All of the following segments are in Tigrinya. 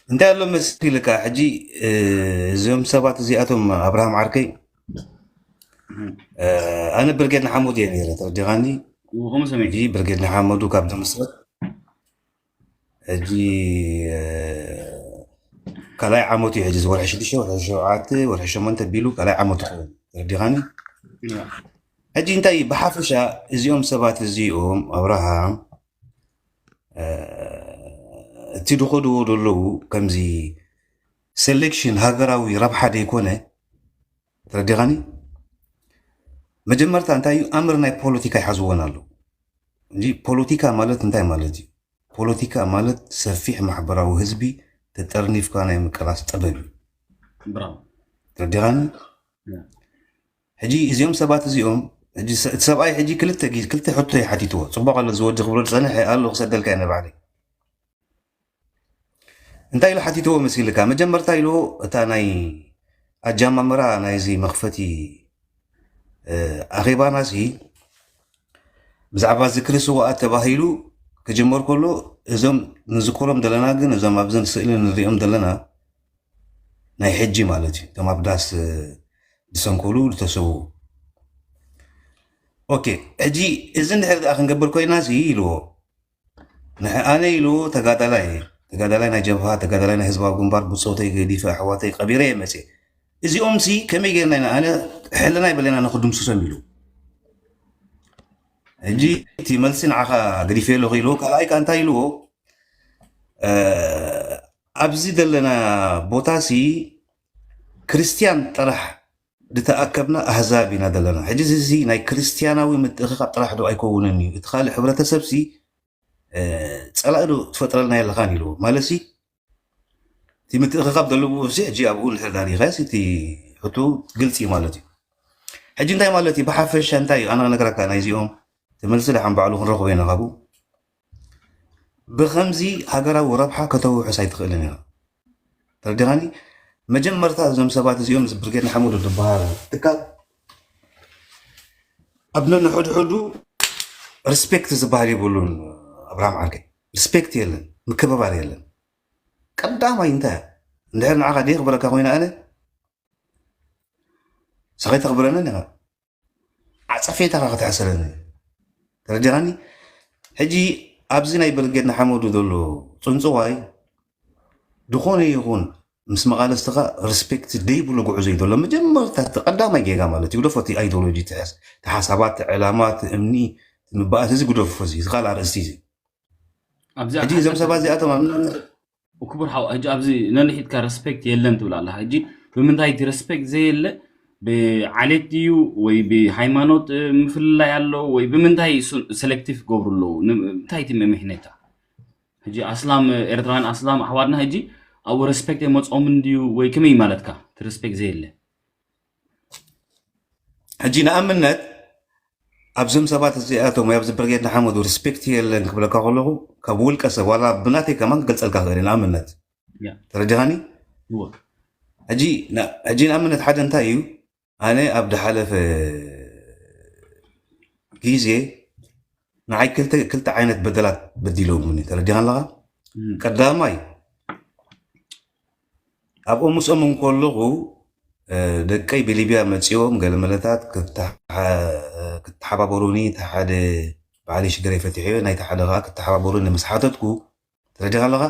እንታይ ኣሎ መሲልካ ሕጂ? እዞም ሰባት እዚኣቶም ኣብርሃም ዓርከይ፣ ኣነ ብርጌድ ንሓመዱ እየ ነይረ፣ ተረዲኻኒ? ሕጂ ብርጌድ ንሓመዱ ካብ ዝምስረት ሕጂ ካልኣይ ዓመቱ እዩ። ሕጂ ወርሒ ሽዱሽተ፣ ወርሒ ሸውዓተ፣ ወርሒ ሸሞንተ ቢሉ ካልኣይ ዓመቱ ይኸውን፣ ተረዲኻኒ? ሕጂ እንታይ ብሓፈሻ እዚኦም ሰባት እዚኦም ኣብርሃም እቲ ዝኸድዎ ዘለዉ ከምዚ ሴሌክሽን ሃገራዊ ረብሓ ደይኮነ፣ ተረዲኻኒ? መጀመርታ እንታይ እዩ ኣምር ናይ ፖለቲካ ይሓዝዎን ኣለዉ። እንጂ ፖለቲካ ማለት እንታይ ማለት እዩ? ፖለቲካ ማለት ሰፊሕ ማሕበራዊ ህዝቢ ተጠርኒፍካ ናይ ምቅላስ ጥበብ እዩ። ተረዲኻኒ? ሕጂ እዚኦም ሰባት እዚኦም፣ እቲ ሰብኣይ ሕጂ ክልተ ግዜ ክልተ ሕቶ ይሓቲትዎ። ፅቡቅ ኣሎ፣ ዝወዲ ክብሎ ዝፀንሐ ኣሎ፣ ክሰደልካ እየ ንባዕለይ። እንታይ ኢሉ ሓቲትዎ መሲልካ? መጀመርታ ኢሉ እታ ናይ ኣጃማምራ ናይዚ መኽፈቲ ኣኼባና ሲ ብዛዕባ ዝክሪ ስዋኣት ተባሂሉ ክጅመር ከሎ፣ እዞም ንዝክሮም ዘለና ግን፣ እዞም ኣብዘን ስእሊ ንሪኦም ዘለና ናይ ሕጂ ማለት እዩ፣ እቶም ኣብ ዳስ ዝሰንከሉ ዝተሰዉ። ኦኬ፣ ሕጂ እዚ እንድሕር ደኣ ክንገብር ኮይና ሲ ኢልዎ፣ ንሕኣነ ኢሉ ተጋዳላይ፣ ተጋዳላይ ናይ ጀብሃ፣ ተጋዳላይ ናይ ህዝባዊ ግንባር ብፆተይ ገዲፈ ኣሕዋተይ ቀቢረ እየ መፅየ። እዚኦም ሲ ከመይ ጌርና ኢና፣ ኣነ ሕልና ይበለና ንክድምስሶም ኢሉ። ሕጂ እቲ መልሲ ንዓኻ ገዲፈ ኣለኹ ኢልዎ። ካልኣይ ከ እንታይ ኢልዎ? ኣብዚ ዘለና ቦታ ሲ ክርስትያን ጥራሕ ዝተኣከብና ኣህዛብ ኢና ዘለና። ሕጂ እዚ ናይ ክርስትያናዊ ምትእኽኻብ ጥራሕ ዶ ኣይከውንን እዩ? እቲ ካልእ ሕብረተሰብ ሲ ጸላኢ ዶ ትፈጥረልና የለኻን ኢልዎ። ማለት ሲ እቲ ምትእኽኻብ ዘለዎ ሲ ሕጂ ኣብኡ እንድሕር ዳሪኻ ሲ እቲ ሕቶ ግልፂ ማለት እዩ። ሕጂ እንታይ ማለት እዩ? ብሓፈሻ እንታይ እዩ? ኣነ ክነግረካ ናይዚኦም እቲ መልሲ ደሓን ባዕሉ ክንረኽቦ ኢና ካብኡ። ብኸምዚ ሃገራዊ ረብሓ ከተውሕስ ኣይትኽእልን ኢኻ። ተረዲኻኒ? መጀመርታ እዞም ሰባት እዚኦም እዚ ብርጌድ ንሓመዱ ዝበሃል ትካል ኣብ ነንሕድሕዱ ሪስፔክት ዝበሃል የብሉን። ኣብርሃም ዓርከይ፣ ሪስፔክት የለን፣ ምክብባር የለን። ቀዳማይ እንታይ እንድሕር ንዓኻ ደየኽብረካ ኮይነ ኣነ ንስኻ ኣይተኽብረንን ኢኻ። ዓጸፌታኻ ክትሕሰለኒ። ተረዲኻኒ? ሕጂ ኣብዚ ናይ ብርጌድ ንሓመዱ ዘሎ ጽንጽዋይ ዝኾነ ይኹን ምስ መቓልስትኻ ሪስፔክት ደይብሉ ጉዕዞ እዩ ዘሎ። መጀመርታ እቲ ቀዳማይ ጌጋ ማለት እዩ። ግደፎ እቲ ኣይዲዮሎጂ፣ እቲ ሓስ-፣ እቲ ሓሳባት፣ እቲ ዕላማ፣ እቲ እምኒ፣ እቲ ምባኣስ፣ እዚ ግደፎ፣ እዚ፣ እዚ ካልእ ኣርእስቲ እዩ። ኣብዚ ሕጂ እዞም ኣካል ሰባት እዚኣቶም ኣብ ክቡር ሓው፣ ሕጂ ኣብዚ ነንሒትካ ሬስፔክት የለን ትብል ኣለኻ። ሕጂ ብምንታይ እቲ ሬስፔክት ዘየለ? ብዓሌት ድዩ ወይ ብሃይማኖት፣ እ፣ ምፍልላይ ኣሎ ወይ ብምንታይ ሱ-፣ ሴሌክቲቭ ክገብሩ ኣለዉ? ን-፣ እንታይ እቲ ምምሕኔታ? ሕጂ ኣስላም፣ ኤርትራውያን ኣስላም ኣሕዋትና ሕጂ ኣብኡ ሬስፔክት የመጾምን ድዩ ወይ ከመይ ማለትካ? እቲ ሬስፔክት ዘየለ? ሕጂ ንኣብነት ኣብዞም ሰባት እዚኣቶም ወይ ኣብዚ ብርጌድ ንሓመዱ ሪስፔክት የለን ክብለካ ከለኹ ካብ ውልቀ ሰብ ዋላ ብናተይ ከማን ክገልጸልካ ክእል እየ። ንኣብነት ያ። ተረዲኻኒ? እወ። ሕጂ ና-፣ ሕጂ ንኣብነት ሓደ እንታይ እዩ፣ ኣነ ኣብ ዝሓለፈ ግዜ ንዓይ ክልተ፣ ክልተ ዓይነት በደላት በዲሎምኒ። ተረዲኻ ኣለኻ? እም። ቀዳማይ ኣብኡ ምስኦም እንከለኹ፣ እ፣ ደቀይ ብሊብያ መጺኦም ገለ መለታት ክተሓ-፣ ክተሓባበሩኒ፣ እቲ ሓደ በዓለይ ሽግረይ ፈቲሐዮ፣ ናይቲ ሓደ ኸኣ ክተሓባበሩኒ ምስ ሓተትኩ፣ ተረዲኻ ኣለኻ?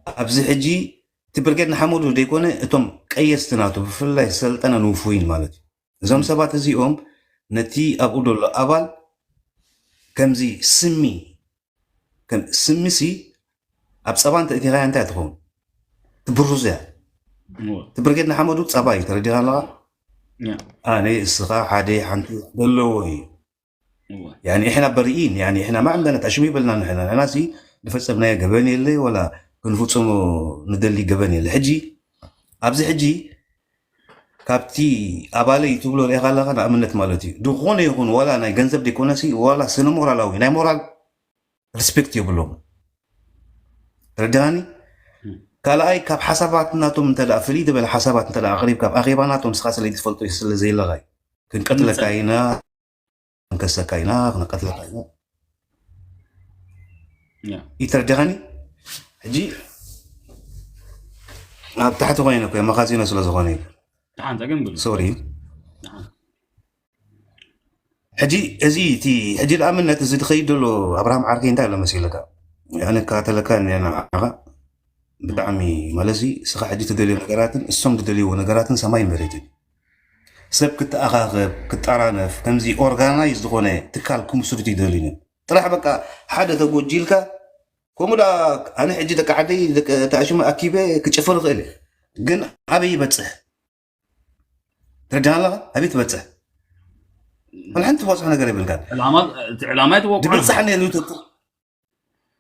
ኣብዚ ሕጂ እቲ ብርጌድ ንሓመዱ ደይኮነ፣ እቶም ቀየስቲ ናቱ፣ ብፍላይ ሰልጠነ ንውፉይን ማለት እዩ። እዞም ሰባት እዚኦም ነቲ ኣብኡ ዘሎ ኣባል ከምዚ ስሚ፣ ከም ስሚሲ ኣብ ጸባ እንተ እቲኻያ እንታይ ትኸውን? ትብሩዝ እያ። እወ። እቲ ብርጌድ ንሓመዱ ጸባ እዩ፣ ተረዲኻ ኣለኻ? ያ። ኣነ፣ እስኻ፣ ሓደ፣ ሓንቲ ዘለዎ እዩ። እወ። ያኒ፣ إحنا بريئين، ያኒ፣ إحنا ما عندنا تشميم بلنا نحن። ንሕናሲ ዝፈጸምናዮ ገበን የለ፣ ወላ ክንፍጽሞ ንደሊ ገበን የለ። ሕጂ፣ ኣብዚ ሕጂ፣ ካብቲ ኣባለይ ትብሎ ርኢኻ ኣለኻ፣ ንኣብነት ማለት እዩ። ዝኾነ ይኹን፣ ዋላ ናይ ገንዘብ ደይኮነሲ፣ ዋላ ስነ ሞራላዊ፣ ናይ ሞራል ሪስፔክት የብሎም። ተረዲኻኒ? እም። ካልኣይ፣ ካብ ሓሳባት ናቶም እንተ ደኣ ፍልይ ዝበለ ሓሳባት እንተ ደኣ ኣቕሪብካ፣ ኣብ ኣኼባ ናቶም ንስኻ ስለ ትፈልጦ ስለ ዘየለኻ እዩ። ክንቀትለካ ይምጸል። ኢና፣ ክንከሰካ ኢና፣ ክንቀትለካ ኢና። ያ። ይተረዲኻኒ? ሕጂ ኣብ ታሕቲ ኮይነ እኮ መኻዚኖ ስለ ዝኾነ እዩ። ደሓን ጸገም ብሉ። ሶሪ። ደሓን። ሕጂ እዚ እቲ ሕጂ ንኣብነት እዚ ዝኸይድ ዘሎ ኣብርሃም ዓርከይ እንታይ ኣሎ መሲልካ? ኣነ እከታተለካ እኒአ ንዓኻ ብጣዕሚ ማለት እዚ እስኻ ሕጂ ትደልዮ ነገራትን እሶም ዝደልይዎ ነገራትን ሰማይ መሬትን። ሰብ ክተኣኻኸብ ክጠራነፍ ከምዚ ኦርጋናይዝ ዝኾነ ትካል ክምስርቱ ይደልዩ እዮም። ጥራሕ በቃ ሓደ ተጎጂልካ ከምኡ ዳ ኣነ ሕጂ ደቂ ዓደይ ደቂ ተኣሽሙ ኣኪበ ክጭፍር ይኽእል እየ። ግን ኣበይ ይበፅሕ? ትረዳና ኣለኻ? ኣበይ ትበፅሕ? ወላ ሓንቲ ትበፅሖ ነገር የብልካን። ዕላማ እቲ ዕላማ ይትወቅዖ ድብፅሕ ነሉ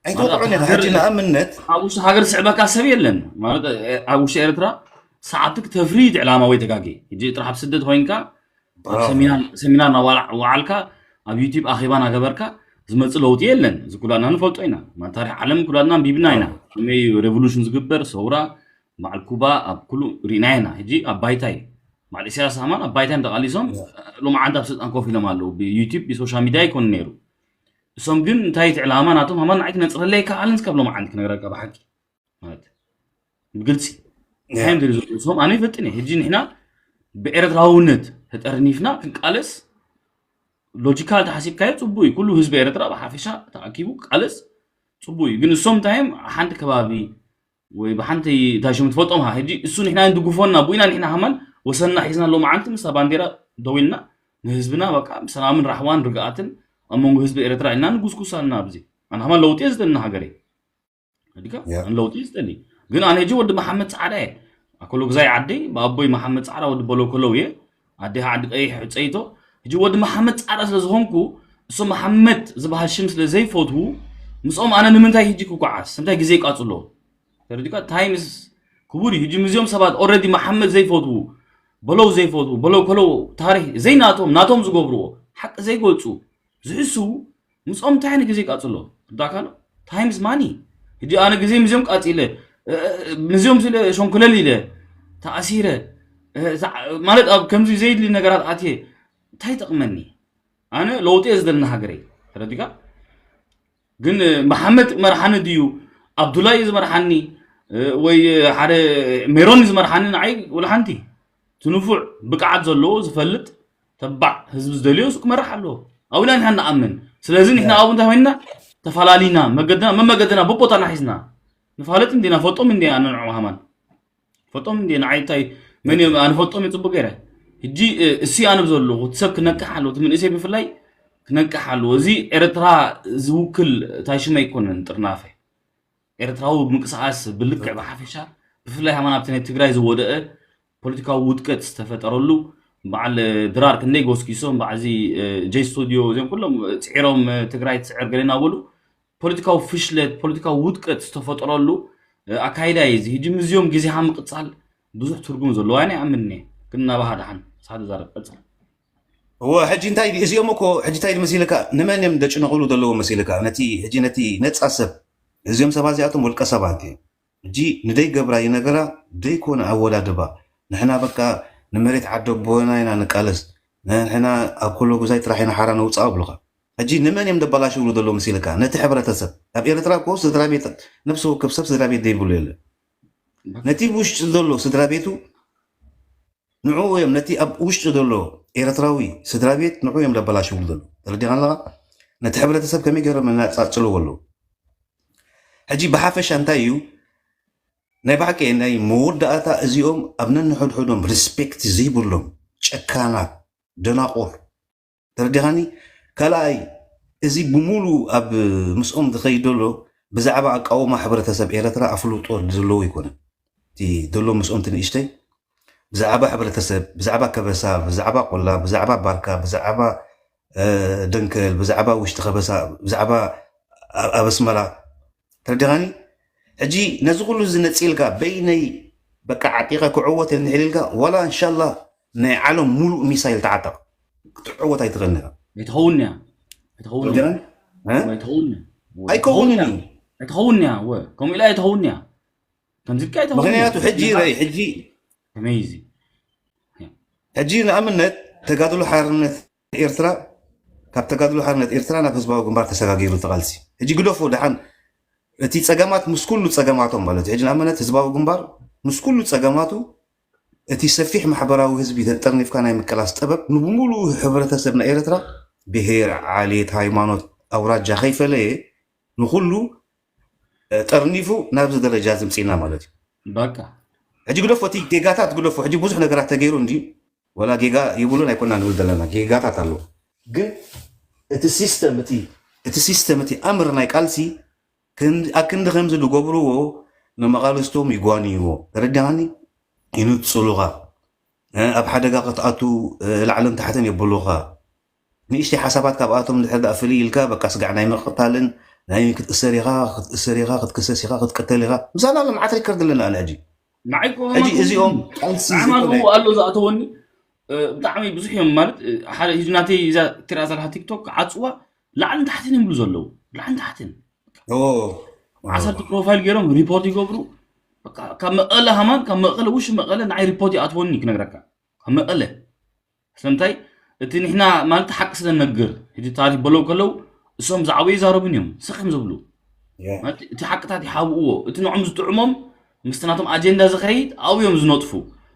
ኣይትወቅዖን ኢኻ። ሕጂ ንኣብነት ኣብ ውሽጢ ሃገር ዝስዕበካ ሰብ የለን ማለት ኣብ ውሽጢ ኤርትራ ሰዓብቲ ክተፍሪ እቲ ዕላማ ወይ ተጋጊ ሕጂ ጥራሕ ኣብ ስደት ኮይንካ ኣብ ሰሚናር ሰሚናር እናዋዓልካ ኣብ ዩቲብ ኣኼባ እናገበርካ ዝመፅእ ለውጢ የለን። እዚ ኩላትና ንፈልጦ ኢና። ማለት ታሪክ ዓለም ኩላትና ኣንቢብና ኢና። ከመይ እዩ ሬቮሉሽን ዝግበር ሰውራ በዓል ኩባ ኣብ ኩሉ ሪእና ኢና። ሕጂ ኣብ ባይታይ በዓል ኢሳያስ ኣማን ኣብ ባይታይ ተቃሊሶም ሎማዓንቲ ኣብ ስልጣን ኮፍ ኢሎም ኣለዉ። ብዩቲብ ብሶሻል ሚድያ ኣይኮኑ ነይሩ። እሶም ግን እንታይ እቲ ዕላማ ናቶም ሃማን ንዓይ ክነፅረለይ ከኣልን እስካብ ሎማዓንቲ ክነግረካ ብሓቂ ማለት ብግልፂ እንታይ እዮም ዝብሉ እሶም ኣነ ይፈጥን እየ። ሕጂ ንሕና ብኤርትራውነት ተጠርኒፍና ክንቃለስ ሎጂካል ተሓሲብካዮ ፅቡቅ እዩ። ኩሉ ህዝቢ ኤርትራ ብሓፈሻ ተኣኪቡ ክቃለስ ፅቡቅ እዩ። ግን እሶም እንታይ እዮም ሓንቲ ከባቢ ወይ ብሓንቲ እንታይ ሽሙ ትፈልጦም ሃ ሕጂ እሱ ንሕና ንድግፎና ብኢና ንሕና ሃማን ወሰንና ሒዝና ሎማዓንቲ ምስታ ባንዴራ ደው ኢልና ንህዝብና በቃ ብሰላምን ራሕዋን ርግኣትን ኣብ መንጎ ህዝቢ ኤርትራ ኢልና ንጉስጉስ ኣለና። ኣብዚ ኣነ ሃማን ለውጢ እየ ዝደሊ ንሃገረይ ኣዲካ ያ። ለውጢ እየ ዝደሊ። ግን ኣነ ሕጂ ወዲ መሓመድ ፃዕዳ እየ ኣኮሎ ግዛይ ዓደይ ብኣቦይ መሓመድ ፃዕዳ ወዲ በሎኮለው እየ ኣዴኻ ዓዲ ቀይሕ ሕፀይቶ ሕጂ ወዲ መሓመድ ፃዕዳ ስለ ዝኾንኩ እሱ መሓመድ ዝበሃል ሽም ስለ ዘይፈትዉ ምስኦም ኣነ ንምንታይ ሕጂ ክጓዓዝ እንታይ ግዜ ይቃፅሎ ተረዲካ ታይምስ ክቡር እዩ። ሕጂ ምስዚኦም ሰባት ኦልሬዲ መሓመድ ዘይፈትዉ በለው ዘይፈትዉ በለው ከለው ታሪክ ዘይናቶም ናቶም ዝገብርዎ ሓቂ ዘይገልፁ ዝሕስዉ ምስኦም እንታይ ዓይነት ግዜ ይቃፅሎ ክዳካሎ ታይምስ ማኒ ሕጂ ኣነ ግዜ ምስዚኦም ቃፂለ እ፣ እ፣ ምስዚኦም ስለ ሸንኩለል ኢለ ተኣሲረ እ፣ ዛ- ማለት ኣብ ከምዚ ዘይድሊ ነገራት ኣትየ እንታይ ይጠቕመኒ? ኣነ ለውጢ እየ ዝደሊ ንሃገረይ ተረዲካ። ግን እ፣ መሓመድ መርሓኒ ድዩ ኣብዱላይ እዩ ዝመርሓኒ እ፣ ወይ እ፣ ሓደ ሜሮን እዩ ዝመርሓኒ ንዓይ ወላ ሓንቲ እቲ ንፉዕ ብቅዓት ዘለዎ ዝፈልጥ ተባዕ ህዝቢ ዝደልዮ እሱ ክመርሕ ኣለዎ ኣብኡ ኢና ንሕና ንኣምን። ስለዚ ንሕና ኣብኡ እንታይ ኮይንና ተፈላለና መገድና መመገድና በቦታና ሒዝና ንፋለጥ እንዲና ፈጦም እንዲና ንዕኦም ሃማን ፈጦም እንዲ ንዓይ እንታይ መን እዮም ኣነ ፈጦም እዩ ፅቡቅ ገይረ ሕጂ እ፣ እሲ ኣነ ብዘለኹ እቲ ሰብ ክነቅሕ ኣለዎ እቲ መንእሰይ ብፍላይ ክነቅሕ ኣለዎ። እዚ ኤርትራ ዝውክል እንታይ ሽመ ኣይኮነን ጥርናፈ ኤርትራዊ ምንቅስቃስ ብልክዕ ብሓፈሻ ብፍላይ ሃማን ኣብቲ ናይ ትግራይ ዝወደአ ፖለቲካዊ ውድቀት ዝተፈጠረሉ በዓል ድራር ክንደይ ጎስጊሶም በዓዚ ጀይ ስቱዲዮ እዚኦም ኩሎም ፅዒሮም ትግራይ ትስዕር ገለ እናበሉ ፖለቲካዊ ፍሽለት ፖለቲካዊ ውድቀት ዝተፈጠረሉ ኣካይዳ እዩ። እዚ ሕጂ ምዝዮም ግዜኻ ምቅፃል ብዙሕ ትርጉም ዘለዎ ኣነ ይኣምን እየ። ግን እናባሃ ደሓን ሳደ ዛረብ ቀፅል እወ ሕጂ እንታይ ድዩ እዚኦም እኮ ሕጂ እንታይ ድዩ መሲልካ ንመን እዮም ደጭነቕሉ ዘለዎ መሲልካ ነቲ ሕጂ ነቲ ነፃ ሰብ እዚኦም ሰባት እዚኣቶም ውልቀ ሰባት እዮም ሕጂ ንደይ ገብራ ይነገራ ደይኮነ ኣወዳድባ ንሕና በቃ ንመሬት ዓደ ኣቦና ኢና ንቃለስ ንሕና ኣብ ኮሎ ጉዛይ ጥራሕ ኢና ሓራ ነውፅኣ ኣብሉካ ሕጂ ንመን እዮም ደበላሽውሉ ዘለዎ መሲልካ ነቲ ሕብረተሰብ ኣብ ኤርትራ እኮ ስድራ ቤት ነብሲ ወከፍ ሰብ ስድራ ቤት ዘይብሉ የለን ነቲ ውሽጢ ዘሎ ስድራ ቤቱ ንዕኡ እዮም ነቲ ኣብ ውሽጢ ዘሎ ኤርትራዊ ስድራ ቤት ንዕኡ እዮም ደበላሽውሉ ዘሎ ተረዲኻ ኣለኻ ነቲ ሕብረተሰብ ከመይ ገይሮም እናጻጽልዎ ኣለዉ ሕጂ ብሓፈሻ እንታይ እዩ ናይ ብሓቂ ናይ መወዳእታ እዚኦም ኣብ ነንሕድሕዶም ሪስፔክት ዘይብሎም ጨካናት ደናቁር ተረዲኻኒ ካልኣይ እዚ ብሙሉ ኣብ ምስኦም ዝኸይድ ዘሎ ብዛዕባ ኣቃውማ ሕብረተሰብ ኤረትራ ኣፍልጦ ዘለዎ ኣይኮነን እቲ ዘሎ ምስኦም ትንእሽተይ ብዛዕባ ሕብረተሰብ ብዛዕባ ከበሳ ብዛዕባ ቆላ ብዛዕባ ባርካ ብዛዕባ ደንከል ብዛዕባ ውሽጢ ከበሳ ብዛዕባ ኣብ ኣስመራ ተረዲኻኒ ሕጂ ነዚ ኩሉ እዚ ነፂልካ በይነይ በቃ ዓጢቐ ክዕወት እንድሕር ኢልካ ዋላ እንሻላ ናይ ዓለም ሙሉእ ሚሳይል ተዓጠቕ ክትዕወት ኣይትኽእልን ኢኻ ኣይትኸውን እያ ኣይትኸውን እያ ኣይትኸውን እያ ኣይከውንን እዩ ኣይትኸውን እያ ወ ከምኡ ኢላ ኣይትኸውን እያ ከምዚ ኢልካ ኣይትኸውን ምክንያቱ ሕጂ ራይ ሕጂ ከመይ እዚ ሕጂ ንኣብነት ተጋድሎ ሓርነት ኤርትራ ካብ ተጋድሎ ሓርነት ኤርትራ ናብ ህዝባዊ ግንባር ተሰጋጊሩ ተቓልሲ ሕጂ ግደፎ ደሓን እቲ ጸገማት ምስ ኩሉ ጸገማቶም ማለት ሕጂ ንኣብነት ህዝባዊ ግንባር ምስ ኩሉ ጸገማቱ እቲ ሰፊሕ ማሕበራዊ ህዝቢ ተጠርኒፍካ ናይ ምቅላስ ጥበብ ንብሙሉኡ ሕብረተሰብ ናይ ኤርትራ ብሄር፣ ዓሌት፣ ሃይማኖት፣ ኣውራጃ ከይፈለየ ንኩሉ ጠርኒፉ ናብዚ ደረጃ ዝምፅና ማለት እዩ። በቃ ሕጂ ግደፎ፣ እቲ ጌጋታት ግደፎ። ሕጂ ብዙሕ ነገራት ተገይሩ እንዲ ወላ ጌጋ ይብሉን ኣይኮና ንብል ዘለና፣ ጌጋታት ኣለዉ። ግን እቲ ሲስተም እቲ እቲ ሲስተም እቲ ኣምር ናይ ቃልሲ ኣክንዲ ከምዚ ዝገብርዎ ንመቓልስቶም ይጓንይዎ። ተረዲኻኒ? ይንጽሉኻ፣ ኣብ ሓደጋ ክትኣቱ ላዕልን ታሕትን የብሉኻ። ንእሽተይ ሓሳባት ካብኣቶም ድሕር ዳኣ ፍልይ ኢልካ በቃ ስጋዕ ናይ ምቕታልን ናይ ክትእሰር ኢኻ ክትእሰር ኢኻ ክትክሰስ ኢኻ ክትቅተል ኢኻ ምሳና ኣሎ። መዓት ሪከርድ ኣለና ኣነ ሕጂ ንዓይ እኮ ሕጂ እዚኦም ቃልሲ ንዓይ ማለት ዝኾነ እኮ ኣሎ ዝኣተወኒ። ብጣዕሚ ብዙሕ እዮም ማለት ሓደ ህጂ ናተይ እዛ ትሪኣ ዘለካ ቲክቶክ ዓፅዋ ላዕልን ታሕትን ይብሉ ዘለዉ። ላዕልን ታሕትን ዓሰርተ ፕሮፋይል ገይሮም ሪፖርት ይገብሩ። ካብ መቐለ ሃማን ካብ መቐለ ውሽ መቐለ ንዓይ ሪፖርት ይኣትወኒ ክነግረካ ካብ መቐለ ስለምንታይ እቲ ንሕና ማለት ሓቂ ስለነግር ሕጂ ታሪክ በለው ከለው እሶም ዝዓበዩ ይዛረቡን እዮም ስኽም ዝብሉ እቲ ሓቅታት ይሓብእዎ እቲ ንዖም ዝጥዕሞም ምስቲ ናቶም ኣጀንዳ ዝኸይድ ኣብኡ እዮም ዝነጥፉ።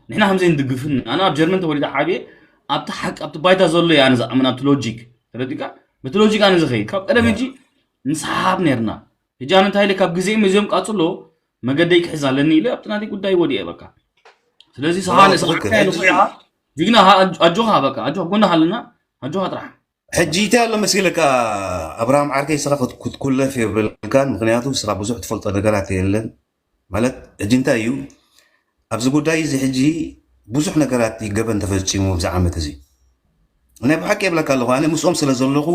ንሕና ከምዘይ ንድግፍን ኣነ ኣብ ጀርመን ተወሊደ ዓብየ ኣብቲ ሓቂ ኣብቲ ባይታ ዘሎ እየ ኣነ ዝኣምን ኣብቲ ሎጂክ ተረዲካ በቲ ሎጂክ ኣነ ዝኸይድ ካብ ቀደም ሕጂ ንስሓብ ነርና። ሕጂ ኣነ እንታይ ኢለ ካብ ግዜ እዚኦም ቃፅሎ መገደይ ክሕዝ ኣለኒ ኢለ ኣብቲ ናተይ ጉዳይ ወዲኤ በቃ። ስለዚ ስኻ ንስኻ ጅግና ኣጆኻ በቃ ኣጆኻ ጎንኻ ኣለና ኣጆኻ ጥራሕ። ሕጂ እንታይ ኣሎ መሲለካ ኣብርሃም ዓርከይ ስኻ ክትኩለፍ የብልካን ምክንያቱ ስኻ ብዙሕ ትፈልጦ ነገራት የለን ማለት ሕጂ እንታይ እዩ ኣብዚ ጉዳይ እዚ ሕጂ ብዙሕ ነገራት ገበን ተፈፂሙ ኣብዚ ዓመት እዚ ናይ ብሓቂ የብለካ ኣለኹ ኣነ ምስኦም ስለ ዘለኹ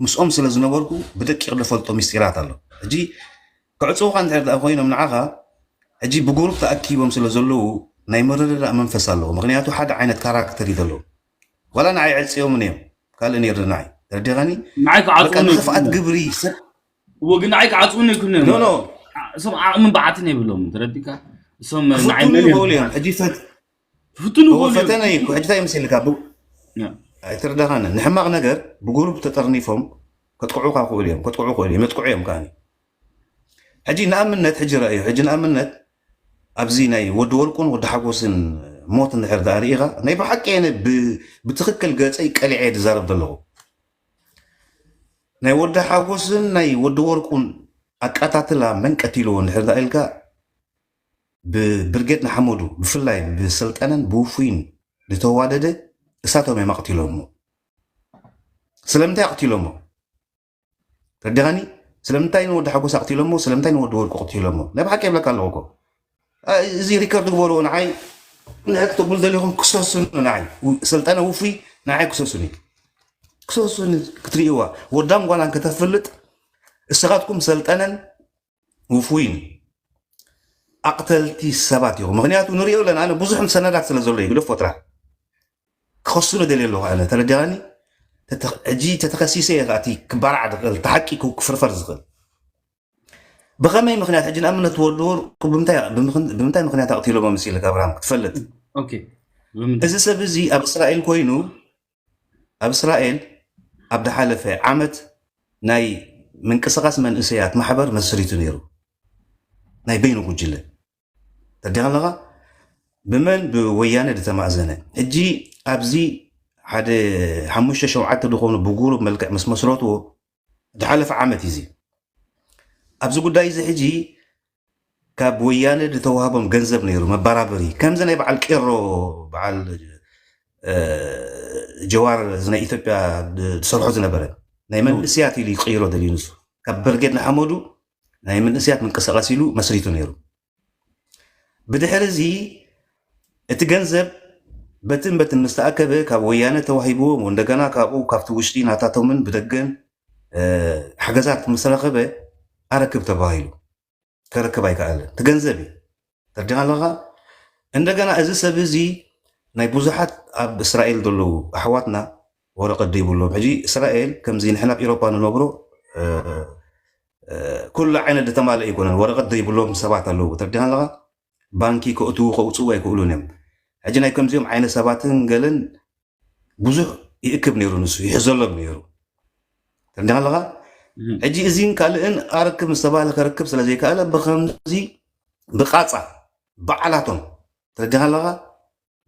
ምስኦም ስለ ዝነበርኩ ብደቂቕ ዝፈልጦ ሚስጢራት ኣሎ ሕጂ ክዕፅውኻ እንድሕር ደኣ ኮይኖም ንዓኻ ሕጂ ብጉሩፕ ተኣኪቦም ስለ ዘለዉ ናይ ምርድዳእ መንፈስ ኣለዎ ምክንያቱ ሓደ ዓይነት ካራክተር እዩ ዘለዎ ዋላ ንዓይ ዕፅዮምን እዮም ካልእ ነይሩ ንዓይ ተረዲኻኒ ንዓይ ክዓፅውኒ ክፍኣት ግብሪ ሰብ እዎ ግን ንዓይ ክዓፅውኒ ይክኑ እዮም ኖ ኖ እሶም ዓቕምን ብዓትን የብሎም ተረዲካ እሶም ንዓይ ክፍትኑ መን እዮም ይኽእሉ እዮም ሕጂ ፈት ፍትኑ እዎ ይኽእሉ ፈተነ እዩ ሕጂ እንታይ መሲልካ ብ- ያ። ኣይተረዳኻኒ ንሕማቕ ነገር ብጉሩፕ ተጠርኒፎም ከጥቅዑካ ክእሉ እዮም ከጥቅዑ ክእሉ እዮም የጥቅዑ እዮም ከዓኒ ሕጂ ንኣብነት ሕጂ ረኣዩ ሕጂ ንኣብነት ኣብዚ ናይ ወዲ ወርቁን ወዲ ሓጎስን ሞት እንድሕር ደኣ ርኢኻ ናይ ብሓቂ ኣነ ብ- ብትኽክል ገፀይ ቀሊዐ እየ ዝዛረብ ዘለኹ ናይ ወዲ ሓጎስን ናይ ወዲ ወርቁን ኣቃታትላ መን ቀቲልዎ እንድሕር ደኣ ኢልካ ብብርጌድ ንሓመዱ ብፍላይ ብሰልጠነን ብውፉይን ዝተዋደደ እሳቶም እዮም ኣቕቲሎሞ ስለምንታይ ኣቕቲሎሞ ረዲኻኒ ስለምንታይ ንወዲ ሓጎስ ኣቕቲሎሞ ስለምንታይ ንወዲ ወርቁ ኣቕቲሎሞ ናይ ብሓቂ የብለካ ኣለኹ እኮ እዚ ሪከርድ ግበርዎ ንዓይ ንሕክትብል ደሊኹም ክሰሱኒ ንዓይ ሰልጠነ ውፉይ ንዓይ ክሰሱኒ ክሰሱኒ ክትርእይዋ ወዳም ጓላን ከተፍልጥ እስኻትኩም ሰልጠነን ውፉይን ኣቕተልቲ ሰባት ኢኹም ምክንያቱ ንሪኦ ኣለና ኣነ ብዙሕ ሰነዳት ስለ ዘሎ ይግደፍ ወጥራ ክኸሱኒ ደልየ ኣለኹ ኣነ ተረዲኻኒ ሕጂ ተተኸሲሰ እየ ከኣቲ ክባራዕ ዝኽእል ተሓቂቁ ክፍርፈር ዝኽእል ብኸመይ ምክንያት ሕጂ ንኣብነት ወዲ ወርቁ ብምንታይ ምክንያት ኣቕቲሎሞ ምስ ኢልካ ኣብርሃም ክትፈልጥ እዚ ሰብ እዚ ኣብ እስራኤል ኮይኑ ኣብ እስራኤል ኣብ ዝሓለፈ ዓመት ናይ ምንቅስቃስ መንእሰያት ማሕበር መስሪቱ ነይሩ ናይ በይኑ ጉጅለ ተዲኻ ኣለኻ ብመን ብወያነ ዝተማእዘነ ሕጂ ኣብዚ ሓደ ሓሙሽተ ሸውዓተ ዝኾኑ ብጉሩብ መልክዕ ምስ መስረትዎ ዝሓለፈ ዓመት እዩ ኣብዚ ጉዳይ እዚ ሕጂ ካብ ወያነ ዝተዋህቦም ገንዘብ ነይሩ መባራበሪ ከምዚ ናይ በዓል ቄሮ በዓል ጀዋር እዚ ናይ ኢትዮጵያ ዝሰርሖ ዝነበረ ናይ መንእስያት ኢሉ ይቅይሮ ደልዩ ንሱ ካብ በርጌድ ንሓመዱ ናይ መንእስያት ምንቅስቃስ ኢሉ መስሪቱ ነይሩ ብድሕሪ እዚ እቲ ገንዘብ በትን በትን ምስ ተኣከበ ካብ ወያነ ተዋሂብዎም እንደገና ካብኡ ካብቲ ውሽጢ ናታቶምን ብደገን ሓገዛት ምስ ረኸበ ኣረክብ ተባሂሉ ከረክብ ኣይከኣለን። እቲ ገንዘብ እዩ ተርዲኻ ኣለኻ። እንደገና እዚ ሰብ እዚ ናይ ብዙሓት ኣብ እስራኤል ዘለዉ ኣሕዋትና ወረቐት ዘይብሎም ሕጂ እስራኤል ከምዚ ንሕና ኣብ ኤሮፓ ንነብሮ ኩሉ ዓይነት ዝተማልአ ኣይኮነን። ወረቐት ዘይብሎም ሰባት ኣለዉ ተርዲኻ ኣለኻ። ባንኪ ከእትዉ ከውፅኡ ኣይክእሉን እዮም። ሕጂ ናይ ከምዚኦም ዓይነት ሰባትን ገለን ብዙሕ ይእክብ ነይሩ፣ ንሱ ይሕዘሎም ነይሩ። ተረዲኻ ኣለኻ? ሕጂ እዚን ካልእን ኣረክብ ምስ ተባህለ ከረክብ ስለ ዘይከኣለ ብኸምዚ ብቃጻ ባዕላቶም ተረዲኻ ኣለኻ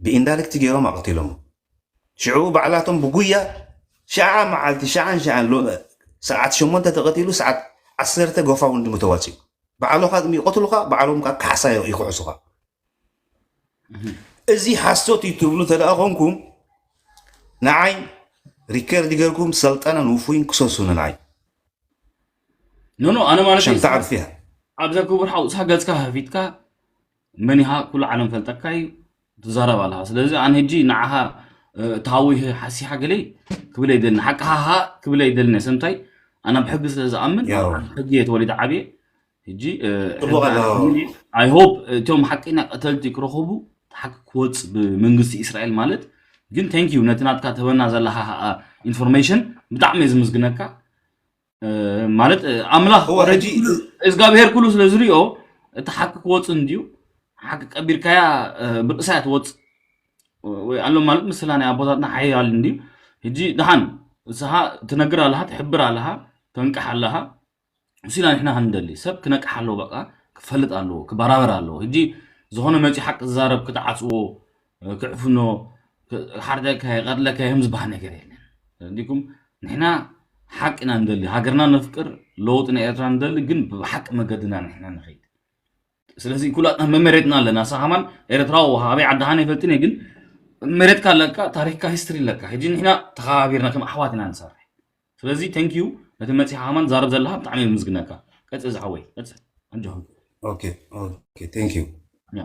ብኢንዳይሬክት ገይሮም ኣቐቲሎም። ሽዑ ባዕላቶም ብጉያ ሸዓ መዓልቲ ሸዓን ሸዓን ሎ- ሰዓት ሸሞንተ ተቐቲሉ ሰዓት ዓሰርተ ጎፋውንድሚ ተዋፂኡ ባዕሎኻ ይቐትሉኻ ባዕሎም ከዓ ካሕሳ ይክሕሱኻ። እዚ ሓሶት እዩ ትብሉ ተደኣ ኮንኩም ንዓይ ሪከርድ ገርኩም ሰልጠነን ውፉይን ክሰሱኒ ንዓይ ኖ ኖ ኣነ ማለት ሸምታ ዓርፊያ ኣብዛ ክቡር ሓውሳ ገጽካ ከፊትካ መን ኢኻ ኩሉ ዓለም ፈልጠካ እዩ ትዛረብ ኣለኻ። ስለዚ ኣነ ሕጂ ንዓኻ ታዊህ ሓሲሓ ገለይ ክብል ኣይደልን፣ ሓቅኻ ክብል ኣይደልን። ሰምታይ ኣነ ብሕጊ ስለ ዝኣምን ያው ሕጊ እየ ተወሊደ ዓብየ። ሕጂ ጽቡቕ ኣሎ። ኣይ ሆፕ እቶም ሓቀኛ ቀተልቲ ክረኸቡ ሓቂ ክወፅ ብመንግስቲ እስራኤል ማለት ግን thank you ነቲ ናትካ ተበና ዘለካ ኢንፎርሜሽን ብጣዕሚ እየ ዝምስግነካ። ማለት ኣምላኽ እወ፣ already ሕጂ ኩሉ እግዚኣብሔር ኩሉ ስለ ዝሪኦ እቲ ሓቂ ክወፅ እንድዩ። ሓቂ ቀቢርካያ ብርእሳ እያ ትወፅ ወይ ኣሎ ማለት ምስላ ናይ ኣቦታትና ሓያል እንድዩ። ሕጂ ድሓን ንስኻ ትነግር ኣለኻ፣ ትሕብር ኣለኻ፣ ተንቅሕ ኣለኻ። እሱ ኢና ንሕና ክንደሊ። ሰብ ክነቅሕ ኣለዎ፣ በቃ ክፈልጥ ኣለዎ፣ ክበራበር ኣለዎ። ሕጂ ዝኾነ መፂ ሓቂ ዝዛረብ ክትዓፅዎ፣ ክዕፍኖ፣ ሓርደካ ይቐትለካ ከም ዝበሃል ነገር የለን። እንዲኩም ንሕና ሓቂ ኢና ንደሊ፣ ሃገርና ነፍቅር፣ ለውጢ ናይ ኤርትራ ንደሊ፣ ግን ብሓቂ መገድና ንሕና ንኸይድ። ስለዚ ኩላትና መመሬትና ኣለና። ንስኻ ከማን ኤርትራዊ ሃበይ ዓድኻን ኣይፈልጥን እየ፣ ግን መሬትካ ኣለካ፣ ታሪክካ ሂስትሪ ኣለካ። ሕጂ ንሕና ተኸባቢርና ከም ኣሕዋት ኢና ንሰርሕ። ስለዚ thank you ነቲ መፂኻ ከማን ዛረብ ዘለኻ ብጣዕሚ እየ ዝምስግነካ። ቀፅል ዝሓወይ ቀፅል። ኣጆኹም። ኦኬ ኦኬ thank you ያ።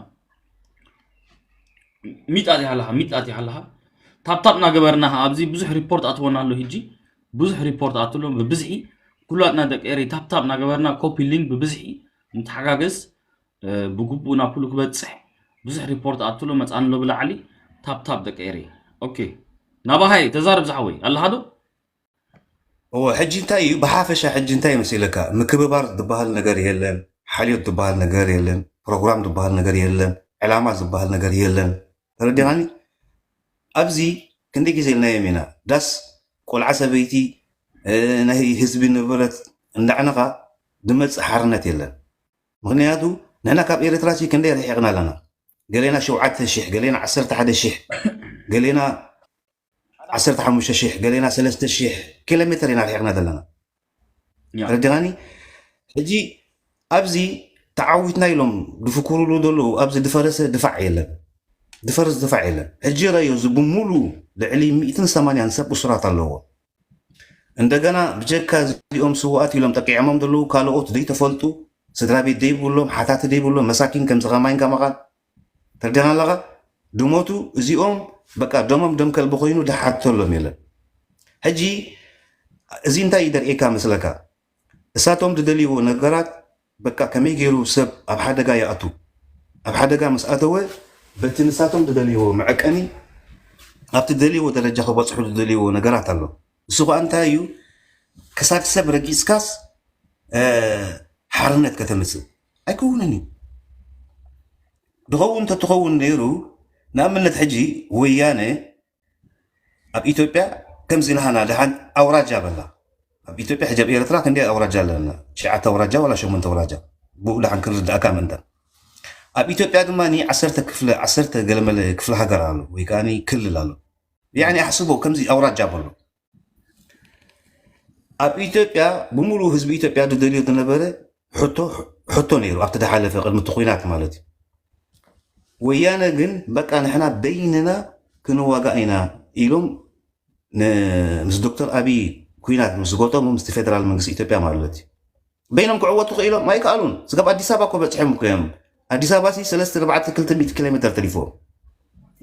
ሚጣት ይሃለኻ ሚጣት ይሃለኻ ታፕታፕ እናገበርና ኣብዚ ብዙሕ ሪፖርት ኣትወና ኣሎ። ሕጂ ብዙሕ ሪፖርት ኣትሎ ብብዝሒ ኩላትና ደቂ ኤሪ ታፕታፕ እናገበርና ኮፒ ሊንክ ብብዝሒ ንተሓጋገዝ። ብግቡእ ናብ ኩሉ ክበፅሕ ብዙሕ ሪፖርት ኣትሎ መፃኒ ኣሎ ብላዕሊ። ታፕታፕ ደቂ ኤሪ። ኦኬ ናባሃይ ተዛረብ ዝሓወይ ኣለኻ ዶ? እወ ሕጂ እንታይ እዩ ብሓፈሻ ሕጂ እንታይ መሲለካ? ምክብባር ዝበሃል ነገር የለን፣ ሓልዮት ዝበሃል ነገር የለን፣ ፕሮግራም ዝበሃል ነገር የለን፣ ዕላማ ዝበሃል ነገር የለን። ተረዲኻኒ? ኣብዚ ክንደይ ግዜ ኢልናዮም ኢና፣ ዳስ ቆልዓ ሰበይቲ፣ ናይ ህዝቢ ንብረት እንዳዕነኻ ዝመፅእ ሓርነት የለን። ምክንያቱ ንሕና ካብ ኤርትራ ሲ ክንደይ ርሒቕና ኣለና? ገሌና ሸውዓተ ሽሕ፣ ገሌና ዓሰርተ ሓደ ሽሕ፣ ገሌና ዓሰርተ ሓሙሽተ ሽሕ፣ ገሌና ሰለስተ ሽሕ ኪሎ ሜትር ኢና ርሒቕና ዘለና። ያ። ተረዲኻኒ? ሕጂ ኣብዚ ተዓዊትና ኢሎም ዝፍክሩሉ ዘለዉ ኣብዚ ዝፈረሰ ድፋዕ የለን፣ ዝፈርስ ድፋዕ የለን። ሕጂ ረዮ እዚ ብሙሉ ልዕሊ ሚእትን ሰማንያን ሰብ እሱራት ኣለዎ። እንደገና ብጀካ እዚኦም ስውኣት ኢሎም ጠቂዖሞም ዘለዉ ካልኦት ዘይተፈልጡ ስድራ ቤት ዘይብሎም ሓታቲ ዘይብሎም መሳኪን ከምዚ ከማይን ከማኻን ተርዲኻ ኣለኻ ድሞቱ እዚኦም በቃ ደሞም ደም ከልቢ ኮይኑ ዝሓተሎም የለን። ሕጂ እዚ እንታይ ይደርእየካ መስለካ? እሳቶም ዝደልይዎ ነገራት በቃ ከመይ ገይሩ ሰብ ኣብ ሓደጋ ይኣቱ፣ ኣብ ሓደጋ ምስ ኣተወ በቲ ንሳቶም ዝደልይዎ መዐቀኒ ኣብቲ ደልይዎ ደረጃ ክበፅሑ ዝደልይዎ ነገራት ኣሎ። እሱ ከዓ እንታይ እዩ? ክሳድ ሰብ ረጊፅካስ ሓርነት ከተምፅእ ኣይከውንን እዩ። ድኸውን እንተትኸውን ነይሩ ንኣብነት ሕጂ ወያነ ኣብ ኢትዮጵያ ከምዚ ናህና ደሓን ኣውራጃ በላ። ኣብ ኢትዮጵያ ሕጂ ኣብ ኤርትራ ክንደይ ኣውራጃ ኣለና? ትሽዓተ ኣውራጃ ዋላ ሸሞንተ ኣውራጃ ብኡ ደሓን ክንርዳእካ ምእንታን። ኣብ ኢትዮጵያ ድማ ዓሰርተ ክፍለ ዓሰርተ ገለመለ ክፍለ ሃገር ኣሎ ወይ ከዓ ክልል ኣሎ። ያኒ ኣሕስቦ ከምዚ ኣውራጃ በሎ። ኣብ ኢትዮጵያ ብምሉእ ህዝቢ ኢትዮጵያ ዝደልዮ ዝነበረ ሕቶ ሕቶ ነይሩ ኣብቲ ዝሓለፈ ቅድሚ እቲ ኩናት ማለት እዩ። ወያነ ግን በቃ ንሕና በይንና ክንዋጋእ ኢና ኢሎም ን- ምስ ዶክተር ኣብይ ኩናት ምስ ገጠሙ ምስቲ ፌደራል መንግስቲ ኢትዮጵያ ማለት እዩ። በይኖም ክዕወቱ ክኢሎም ኣይከኣሉን። ስጋብ ኣዲስ ኣበባ እኮ በፂሖም እኮ እዮም። ኣዲስ ኣበባ ሲ ሰለስተ ኣርባዕተ ክልተ ሚእቲ ኪሎ ሜትር ተሪፎም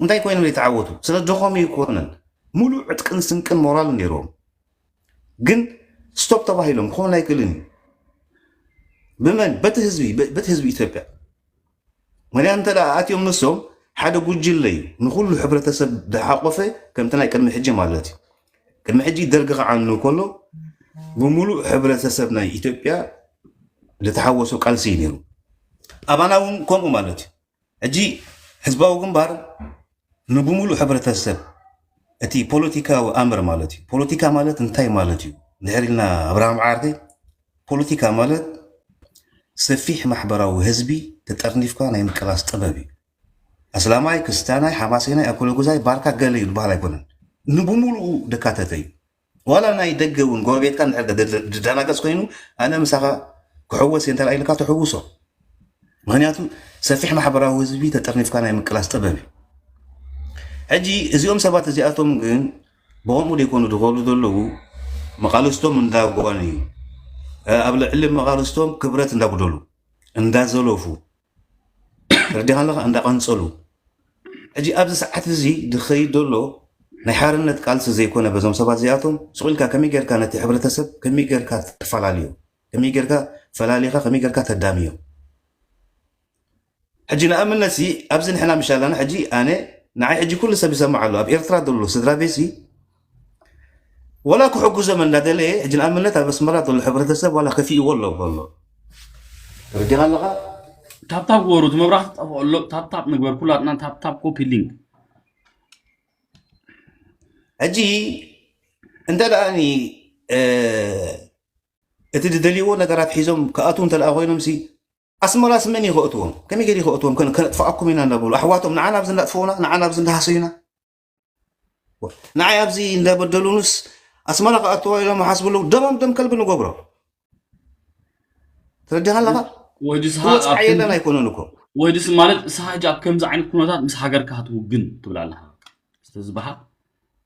እንታይ ኮይኖም ዘይተዓወቱ? ስለ ደኾም ኣይኮነን። ሙሉእ ዕጥቅን ስንቅን ሞራልን ነይሮም። ግን ስቶፕ ተባሂሎም ክኾን ኣይክእልን እዩ። ብመን? በቲ ህዝቢ በቲ ህዝቢ ኢትዮጵያ። ምክንያቱ እንተ ኣትዮም ንሶም ሓደ ጉጅለ እዩ ንኩሉ ሕብረተሰብ ዝሓቆፈ ከምቲ ናይ ቅድሚ ሕጂ ማለት እዩ። ቅድሚ ሕጂ ደርጊ ክዓኑ ከሎ ብምሉእ ሕብረተሰብ ናይ ኢትዮጵያ ዝተሓወሶ ቃልሲ እዩ ነይሩ። ኣባና እውን ከምኡ ማለት እዩ። ሕጂ ህዝባዊ ግንባር ንብምሉእ ሕብረተሰብ እቲ ፖለቲካዊ ኣምር ማለት እዩ። ፖለቲካ ማለት እንታይ ማለት እዩ? ድሕር ኢልና ኣብርሃም ዓርከይ ፖለቲካ ማለት ሰፊሕ ማሕበራዊ ህዝቢ ተጠርኒፍካ ናይ ምቅላስ ጥበብ እዩ። ኣስላማይ፣ ክርስትያናይ፣ ሓማሴናይ፣ ኣኮለጉዛይ፣ ባርካ፣ ገለ እዩ ዝበሃል ኣይኮነን። ንብሙሉኡ ደካተተ እዩ። ዋላ ናይ ደገ እውን ጎረቤትካ እንድሕር ደ-፣ ደ-፣ ድደናገጽ ኮይኑ፣ ኣነ ምሳኻ ክሕወስ እየ እንተ ኢልካ ትሕውሶ። ምኽንያቱ ሰፊሕ ማሕበራዊ ህዝቢ ተጠርኒፍካ ናይ ምቅላስ ጥበብ እዩ። ሕጂ እዚኦም ሰባት እዚኣቶም ግን ብኸምኡ ደይኮኑ ዝኸዱ ዘለዉ፣ መቓልስቶም እንዳጓንዩ፣ ኣብ ልዕሊ መቓልስቶም ክብረት እንዳጉደሉ፣ እንዳዘለፉ፣ ተረዲኻ ኣለኻ፣ እንዳቐንጸሉ። ሕጂ ኣብዚ ሰዓት እዚ ዝኸይድ ዘሎ ናይ ሓርነት ቃልሲ ዘይኮነ፣ በዞም ሰባት እዚኣቶም ስቕ ኢልካ ከመይ ጌርካ ነቲ ሕብረተሰብ ከመይ ጌርካ ተፈላለዮ፣ ከመይ ጌርካ ፈላሊኻ ከመይ ጌርካ ተዳምዮ። ሕጂ ንኣብነት ሲ ኣብዚ ንሕና ምሽ ኣለና፣ ሕጂ ኣነ ንዓይ ሕጂ ኩሉ ሰብ ይሰምዕ ኣሎ፣ ኣብ ኤርትራ ዘሎ ስድራ ቤት ሲ ወላ ክሕግዞም እንዳደለየ፣ ሕጂ ንኣብነት ኣብ ኣስመራ ዘሎ ሕብረተሰብ ዋላ ከፊእዎ ኣሎ ኣሎ። ተረዲኻ ኣለኻ? ታፕታፕ ግበሩ፣ እቲ መብራህቲ ጠፍኦ ኣሎ። ታፕታፕ ንግበር ኩላትና፣ ታፕታፕ ኮፒ ሊንክ። ሕጂ እንተ ደኣ ኒ፣ እ፣ እቲ ዝደልይዎ ነገራት ሒዞም ክኣትዉ እንተ ደኣ ኮይኖም ሲ ኣስመራስ መን እዩ ከእትዎም? ከመይ ገይሩ ከእትዎም? ከን-፣ ከነጥፍኣኩም ኢና እንዳበሉ ኣሕዋቶም ንዓና ኣብዚ እንዳጥፍኡና፣ ንዓና ኣብዚ እንዳሃሰዩና፣ ንዓይ ኣብዚ እንዳበደሉንስ ኣስመራ ክኣትዋ ኢሎም ሓስቡ ኣለዉ። ደሞም ደም ከልቢ ንገብሮ። ተረዲኻ ኣለኻ? ወዲ ስኻ ክወጽዓ ኣብ የለን ኣይኮነን እኮ። ወዲ ስ-፣ ማለት ንስኻ ሕጂ ኣብ ከምዚ ዓይነት ኩነታት ምስ ሃገርካ ክትውግን ትብል ኣለኻ። ዝተዝበሃል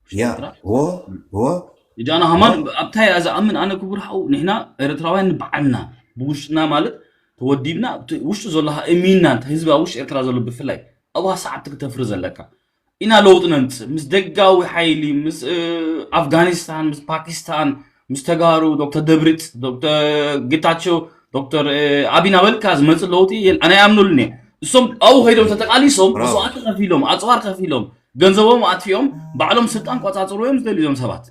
ውሽጢ ያ፣ ኤርትራ። ወ-፣ ወ-፣ እጃ ኣነ ሃማን ወ-፣ ኣብታይ እያ ዝኣምን፣ ኣነ ክቡር ሓው፣ ንሕና ኤርትራውያን ንባዕልና ብውሽጥና ማለት ተወዲብና፣ እቲ ውሽጡ ዘሎ እሚንና፣ እቲ ህዝቢ ኣብ ውሽጢ ኤርትራ ዘሎ ብፍላይ ኣብኡ ሰዓብቲ ክተፍሪ ዘለካ። ኢና ለውጢ ነምጽእ። ምስ ደጋዊ ሓይሊ፣ ምስ፣ እ፣ ኣፍጋኒስታን፣ ምስ ፓኪስታን፣ ምስ ተጋሩ፣ ዶክተር ደብሪጽ፣ ዶክተር ጌታቸው፣ ዶክተር፣ እ፣ ኣቢ ናበልካ ዝመጽእ ለውጢ የል-፣ ኣነ ኣይኣምነሉን እየ። እሶም ኣብኡ ከይዶም ተጠቃሊሶም፣ ብራቮ። መስዋእቲ ከፊሎም፣ ኣጽዋር ከፊሎም፣ ገንዘቦም ኣጥፊኦም፣ ባዕሎም ስልጣን ቆጻጽርዎ እዮም ዝደልዩ እዞም ሰባት።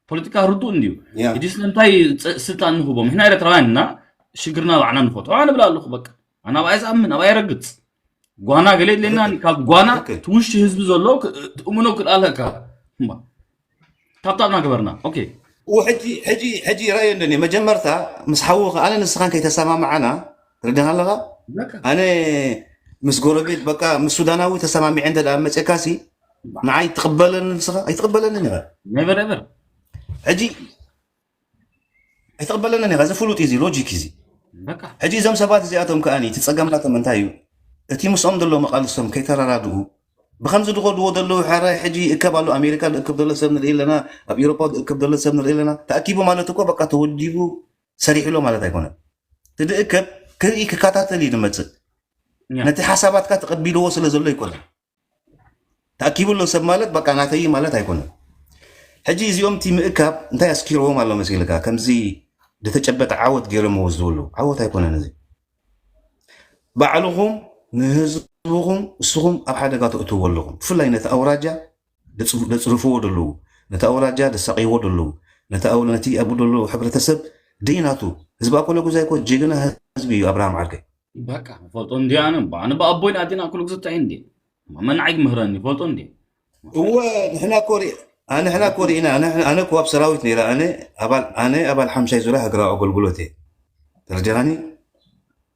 ፖለቲካ ርዱእ እንድዩ። ያ። ሕጂ ስለምንታይ ጸ-፣ ስልጣን ንህቦም? ንሕና ኤርትራውያን እና ሽግርና ባዕልና ንፈትሖ። ኣነ ብላ ኣለኹ በቃ። ኣነ ኣብኣ ዝኣምን፣ ኣብኣ ይረግጽ። ጓና ገለ የድልየናን፣ ትክክል። ካብ ጓና ትክክል። እቲ ውሽጢ ህዝቢ ዘሎ ክ-፣ ትእምኖ ክልኣለካ። እምባ። ታብታብና ገበርና። ኦኬ። ወሕጂ፣ ሕጂ፣ ሕጂ ረኣዮ እንደኒ፣ መጀመርታ ምስ ሓውኻ ኣነ ንስኻን ከይተሰማማዓና፣ ትርዳን ኣለኻ? በቃ። ኣነ ምስ ጎረቤት፣ በቃ፣ ምስ ሱዳናዊ ተሰማሚዐ እንተ ደኣ መጼካሲ፣ ንዓይ ትቕበለኒ ንስኻ? ኣይትቕበለንን ኢኻ። Never ever። ሕጂ ኣይትቕበለንን ኢኻ። እዚ ፍሉጥ እዩ፣ እዚ ሎጂክ እዩ። በቃ። ሕጂ እዞም ሰባት እዚኣቶም ከኣ እቲ ጸገም ናቶም እንታይ እዩ? እቲ ምስኦም ዘሎ መቓልስቶም ከይተረዳድኡ፣ ብኸምዚ ዝኸድዎ ዘለዉ ሕራይ ሕጂ ይእከብ ኣሎ፣ ኣሜሪካ ዝእከብ ዘሎ ሰብ ንርኢ ኣለና፣ ኣብ ኤውሮጳ ዝእከብ ዘሎ ሰብ ንርኢ ኣለና። ተኣኪቡ ማለት እኮ በቃ ተወዲቡ ሰሪሑ ኣሎ ማለት ኣይኮነን። እቲ ዝእከብ ክርኢ ክከታተል እዩ ዝመጽእ። ያ። ነቲ ሓሳባትካ ተቐቢልዎ ስለ ዘሎ ኣይኮነን። ተኣኪቡ ኣሎ ሰብ ማለት በቃ ናተይ ማለት ኣይኮነን። ሕጂ እዚኦም እቲ ምእካብ እንታይ ኣስኪርዎም ኣሎ መሲልካ? ከምዚ ዝተጨበጠ ዓወት ገይሮምዎ ዝብሉ ዓወት ኣይኮነን እዚ። ባዕልኹም ንህዝብኹም እስኹም ኣብ ሓደጋ ተእትውዎ ኣለኹም። ብፍላይ ነቲ ኣውራጃ ደጽ-፣ ደጽርፍዎ ደለዉ፣ ነቲ ኣውራጃ ደሳቕይዎ ደለዉ፣ ነቲ ኣው-፣ ነቲ ኣብኡ ደሎ ሕብረተሰብ ደይናቱ። ህዝቢ ኣኮለጉዛይ እኮ ጅግና ህዝቢ እዩ፣ ኣብርሃም ዓርከይ። በቃ፣ ፈልጦ እንዲ ኣነ፣ ኣነ ብኣቦይን ኣዴን ኣኮለጉዘ እንታይ እንዲ? መናዓይ ክምህረኒ፣ ፈልጦ እንዲ? እወ፣ ንሕና እኮ ሪ-፣ ኣነ፣ ንሕና እኮ ሪእና፣ ኣነ፣ ኣነ እኮ ኣብ ሰራዊት ነይረ፣ ኣነ ኣባል፣ ኣነ ኣባል ሓምሻይ ዙርያ ሃገራዊ ኣገልግሎት እየ። ተረዲኻኒ?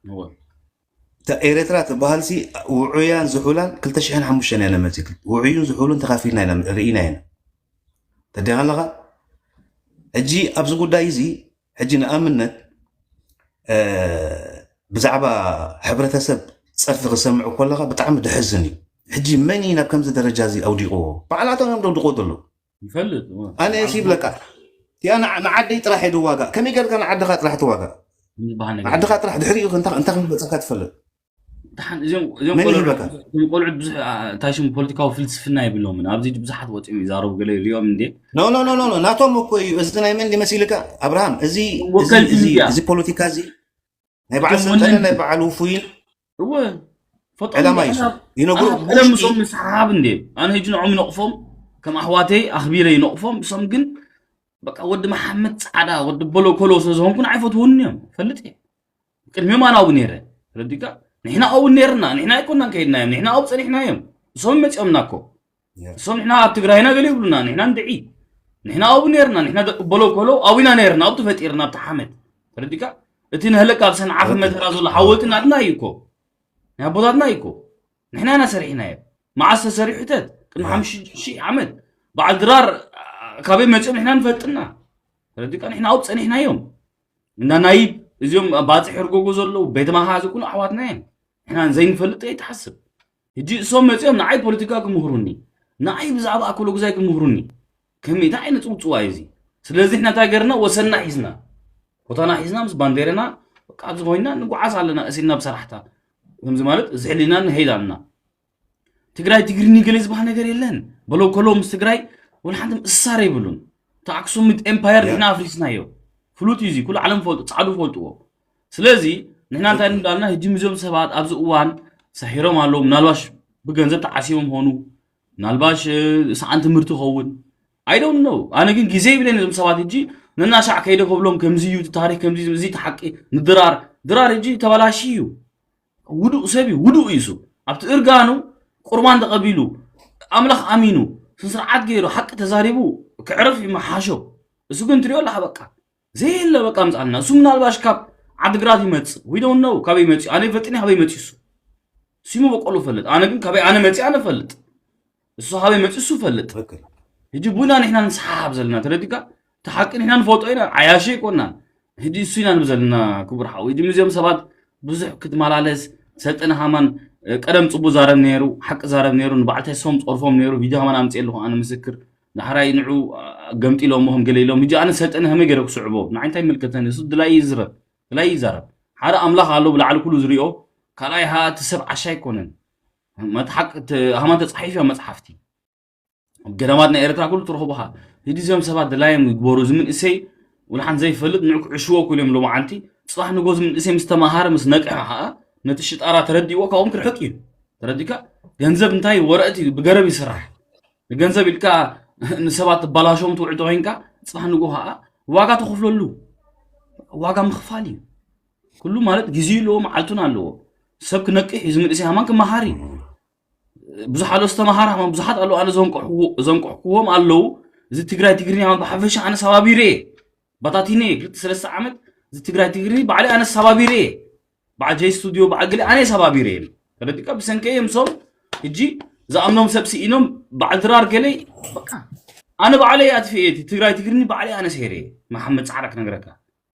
እወ። እታ ኤርትራ ትበሃልሲ ውዑያን ዝሑላን ክልተ ሽሕን ሓሙሽተን እያ ነመጺት። ውዑይን ዝሑልን ተኻፊልና ኢና፣ ርኢና ኢና። ተረዲኻ ኣለኻ? ሕጂ ኣብዚ ጉዳይ እዚ፣ ሕጂ ንኣብነት፣ እ፣ ብዛዕባ ሕብረተሰብ ጸርፊ ክሰምዕ ከለኻ ብጣዕሚ ደሕዝን እዩ። ሕጂ መን እዩ ናብ ከምዚ ደረጃ እዚ ኣውዲቕዎ? ባዕላቶም እዮም ደውድቕዎ ዘለዉ። ይፈልጥ፣ እወ። ኣነ እሺ ይብለካ። እቲኣ ንዓ-፣ ንዓደይ ጥራሕ እየ ድዋጋእ። ከመይ ጌርካ ንዓድኻ ጥራሕ ትዋጋእ? ዝበሃል ነገር ንዓድኻ ጥራሕ ድሕሪኡ እንታይ፣ እንታይ ከም ዝመጸካ ትፈልጥ? ደሓን፣ እዚኦም፣ እዚኦም መን ቆልዑ፣ ይብለካ? እዞም ቆልዑ ብዙሕ፣ አ፣ እንታይ ሽሙ ፖለቲካዊ ፍልስፍና የብሎምን። ኣብዚ ብዙሓት ወጺኦም ይዛረቡ፣ ገለ ይሪኦም እንዴ? ኖ፣ ኖ፣ ኖ፣ ኖ፣ ኖ። ናቶም እኮ እዩ። እዚ ናይ መን ድዩ መሲልካ? ኣብርሃም፣ እዚ፣ እዚ፣ ወከልቲ እዚ፣ ሚድያ። እዚ ፖለቲካ እዚ ናይ በዓል እቶም ስልጣንን ወነንቲ። ናይ በዓል ውፉይን እወ፣ ፈጦም ዕላማ እንዴ? እዩ። ኣነ፣ ይነግሩ ኣነ ቀደም ብውሽጢ ምስኦም ምስሓሓብ እንዴ? ኣነ ሕጂ ንዖም ይነቕፎም፣ ከም ኣሕዋተይ ኣኽቢረ ይነቕፎም። እሶም ግን በቃ ወዲ መሓመድ ጻዕዳ፣ ወዲ በሎ ኮሎ ስለ ዝኾንኩ ንዓይ ፈትውኒ እዮም። ፈልጥ እየ። ቅድሚኦም ኣነ ኣብኡ ነይረ። ረዲካ? ንሕና ኣብኡ ነይርና፣ ንሕና ኣይኮናን ከይድናዮም፣ ንሕና ኣብኡ ጸኒሕናዮም። እሶም መጺኦምና እኮ። ያ። እሶም ንሕና ኣብ ትግራይና ገለ ይብሉና፣ ንሕና እንድዒ። ንሕና ኣብኡ ነይርና፣ ንሕና ደቂ በሎ ኮሎ ኣብኡ ኢና ነይርና፣ ኣብኡ ተፈጢርና፣ ኣብቲ ሓመድ። ተረዲካ? እቲ ንህለካ ኣብ ሰንዓፈ ተረዲካ። መተራ ዘሎ ሓወልቲ ናትና እዩ እኮ። ናይ ኣቦታትና እዩ እኮ። ንሕና ኢና ሰሪሕናዮ። መዓስ ተሰሪሑ ተት? ቅድሚ ሓሙሽተ ሺሕ ዓመት። በዓል ድራር፣ አ፣ ካበይ መጺኦም ንሕና ንፈልጥና። ተረዲእካ? ንሕና ኣብኡ ጸኒሕናዮም። እንዳ ናይብ፣ እዚኦም ባጽሕ እርጎጎ ዘለዉ፣ ቤት መሃዚ፣ ኩሉ ኣሕዋትና እዮም። ንሕና ዘይንፈልጥ ኣይትሓስብ። ሕጂ እሶም መጺኦም ንዓይ ፖለቲካ ክምህሩኒ፣ ንዓይ ብዛዕባ ኣኮሎጉዛይ ክምህሩኒ። ከመይ፣ እንታይ ዓይነት ጽውጽዋይ እዚ? ስለዚ ንሕና እንታይ ገርና? ወሰንና ሒዝና፣ ቦታና ሒዝና፣ ምስ ባንዴራና፣ በቃ፣ ኣብዚ ኮይና ንጓዓዝ ኣለና፣ እሲና ብሰራሕታ። ከምዚ ማለት፣ እዚ ሕሊና ንሄድ ኣለና። ትግራይ ትግርኒ ገለ ዝበሃል ነገር የለን። በለው ከሎ ምስ ትግራይ ወላ ሓንቲ ምእሳር የብሉን። እቲ ኣክሱም ኤምፓየር ንሕና ኣፍሪስናዮ። ፍሉጥ እዩ እዚ፣ ኩሉ ዓለም ፈልጡ፣ ጻዕዱ ፈልጥዎ። ስለዚ ንሕና እንታይ ንብላልና፣ ሕጂ ምስዞም ሰባት ኣብዚ እዋን ሰሒሮም ኣለዉ፣ ምናልባሽ ብገንዘብ ተዓሲቦም ኾኑ፣ ምናልባሽ፣ እ፣ ሰኣን ትምህርቲ ኸውን። I don't know። ኣነ ግን ግዜ ይብለኒ እዞም ሰባት ሕጂ ነናሻዕ ከይደ ከብሎም፣ ከምዚ እዩ እቲ ታሪክ፣ ከምዚ እዩ፣ እዚ እቲ ሓቂ። ንድራር፣ ድራር ሕጂ ተበላሺ እዩ። ውዱእ ሰብ እዩ፣ ውዱእ እዩ እሱ። ኣብቲ እርጋኑ ቁርባን ተቐቢሉ፣ ኣምላኽ ኣሚኑ፣ ስነ ስርዓት ገይሩ፣ ሓቂ ተዛሪቡ ክዕርፍ እዩ መሓሾ። እሱ ግን ትሪኦ ኣለኻ በቃ። ዘየለ በቃ ምጻልና። እሱ ምናልባሽ ካብ ዓድግራት ይመጽእ። We don't know ካበይ መጺኡ። ኣነ ይፈልጥኒ ካበይ መጺኡ እሱ። እሱ ይመበቆሉ ፈልጥ። ኣነ ግን ካበይ ኣነ መጺእ ኣነ ፈልጥ። እሱ ካበይ መጺኡ እሱ ፈልጥ። ትክክል። ሕጂ ቡና ንሕና ንሰሓሓብ ዘለና ተረዲካ? እቲ ሓቂ ንሕና ንፈልጦ ኢና፣ ዓያሺ ኣይኮናን። ሕጂ እሱ ኢና ንብል ዘለና ክቡር ሓው። ሕጂ ምስዚኦም ሰባት ብዙሕ ክትመላለስ፣ ሰልጠነ ሃማን፣ እ፣ ቀደም ጽቡቅ ዛረብ ነይሩ፣ ሓቂ ዛረብ ነይሩ፣ ንባዕልታይ ሶም ጸርፎም ነይሩ፣ ቪድዮ ሃማን ኣምጽእ ኣለኹ ኣነ ምስክር። ዳሕራይ ንዑ፣ አ፣ ገምጢሎሞ ከም ገለ ኢሎም። ሕጂ ኣነ ሰልጠነ ከመይ ገይረ ክስዕቦ? ንዓይ እንታይ ይምልከተኒ? እሱ ድላይ ይዝረብ፣ ድላይ ይዛረብ። ሓደ ኣምላኽ ኣሎ ብላዕሊ ኩሉ ዝሪኦ፣ ካልኣይ ሃ እቲ ሰብ ዓሻ ኣይኮነን። መትሓቅ ተ-፣ ሃማን ተጻሒፉ ኣብ መጽሓፍቲ። ኣብ ገዳማት ናይ ኤርትራ ኩሉ ትረኽቦ ኸኣ። ሕጂ እዚኦም ሰባት ድላዮም ይግበሩ። እዚ መንእሰይ ወላ ሓንቲ ዘይፈልጥ ንዑ ክዕሽዎ እኮ ኢሎም ሎማዓንቲ። ጽባሕ ንጎ እዚ መንእሰይ ምስ ተማሃረ፣ ምስ ነቅሐ ኸኣ ነቲ ሽጣራ ተረዲእዎ ካብኦም ክርሕቅ እዩ። ተረዲእካ? ገንዘብ እንታይ ወረቀት እዩ፣ ብገረብ ይስራሕ። ንገንዘብ ኢልካ ንሰባት ትባላሾም ትውዕል ተኾይንካ፣ ጽባሕ ንጎ ኸኣ ዋጋ ተኸፍለሉ። ዋጋ ምኽፋል እዩ። ኩሉ ማለት ግዜ ኣለዎ፣ መዓልቱን ኣለዎ። ሰብ ክነቅሕ እዩ፣ እዚ መንእሰይ ሃማን ክመሃር እዩ። ብዙሕ ኣሎ ዝተምሃረ ሃማን፣ ብዙሓት ኣለዉ ኣነ ዘንቀሕዎ-፣ ዘንቀሕኩዎም ኣለዉ። እዚ ትግራይ ትግርኛ ሃማን ብሓፈሻ ኣነ ሰባቢረ እየ። ባታቲነ እየ፣ ክልተ ሰለስተ ዓመት እዚ ትግራይ ትግርኛ ባዕለይ ኣነ ሰባቢረ እየ። በዓል ጀይ ስቱድዮ፣ በዓል ገለ ኣነ ሰባቢረ እየ። ተረዲእካ? ብሰንከይ እዮም ሶም ሕጂ ዝኣምኖም ሰብ ስኢኖም፣ በዓል ድራር ገለይ፣ በቃ። ኣነ ባዕለይ ኣጥፊኤ እቲ ትግራይ ትግርኛ ባዕለይ ኣነ ሰይረ እየ። መሓመድ ጻዕዳ ክነግረካ።